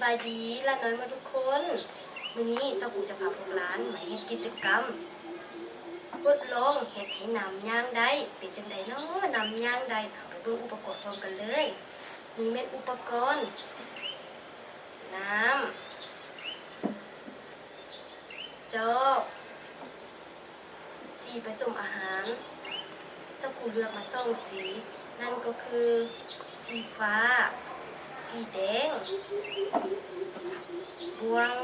ສະບາຍດີຫຼານນ້ອຍໝົດທຸກຄົນ. ມື້ນີ້ເຈົ້າຄູຈະພາພວກຫຼານມາເຮັດກິດຈະກຳທົດລອງເຮັດໃຫ້ນ້ຳຍ່າງໄດ້. ເປັນຈັ່ງໃດນໍ ນ້ຳຍ່າງໄດ້? ເຮົາໄປເບິ່ງອຸປະກອນພ້ອມກັນເລີຍ. ນີ້ແມ່ນອຸປະກອນ ນ້ຳ ຈອກ ສີປະສົມອາຫານ. ເຈົ້າຄູເລືອກມາສອງສີ, ນັ້ນກໍຄືສີຟ້າ, ສີແດງ, ບ່ວງ.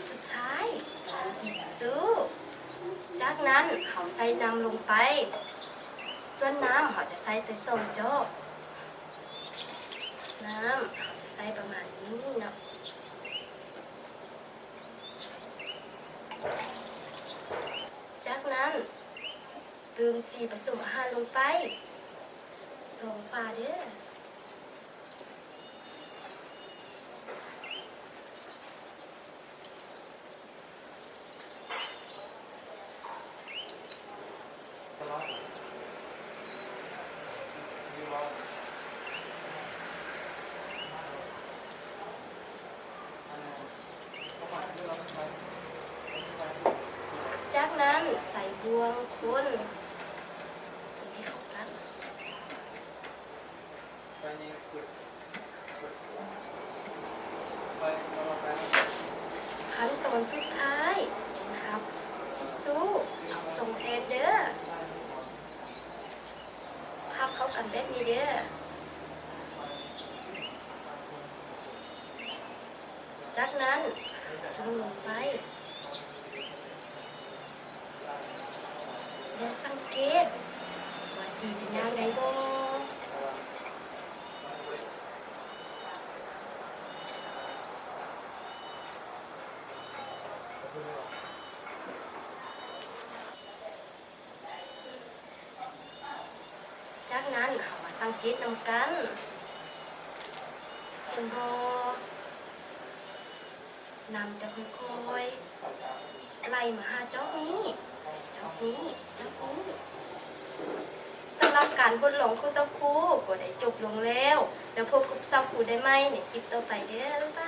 ສຸດທ້າຍກໍຄືທິດຊູ. ຈາກນັ້ນເຮົາໃສ່ນ້ຳລົງໄປ. ສ່ວນນ້ຳເຮົາຈະໃສ່ແຕ່ສອງຈອກ. ນ້ຳເຮົາຈະໃສ່ປະມານນີ້ເນາະ. ຈາກນັ້ນເຕີມສີປະສົມອາຫານລົງໄປ ສອງຝາເດີ້. ຈາກນັ້ນໃສ່ບ່ວງຄົນໃຫ້ເຂົ້າກັນ. ຂັ້ນຕອນສຸດທ້າຍ ເປັນພັບທິດຊູເອົາສົ່ງແຜ່ນເດີ້. ພັບເຂົ້າກັນແບບນີ້ເດີ້. ຈາກນັ້ນຈຸ່ມລົງໄປ ແລ້ວສັງເກດວ່າສີຈະຍ່າງໄດ້ບໍ່. ຈາກນັ້ນເຮົາມາສັງເກດນຳກັນ ເຫັນບໍ່? ນ້ຳຈະຄ່ອຍໆໄຫຼມາຫາຈອກນີ້ ຈອກນີ້ ຈອກນີ້. ສຳລັບການທົດລອງຂອງເຈົ້າຄູກໍໄດ້ຈົບລົງແລ້ວ. ແລ້ວພົບກັບເຈົ້າຄູໄດ້ໃໝ່ໃນຄລິບຕໍ່ໄປເດີ້. ບາຍບາຍ.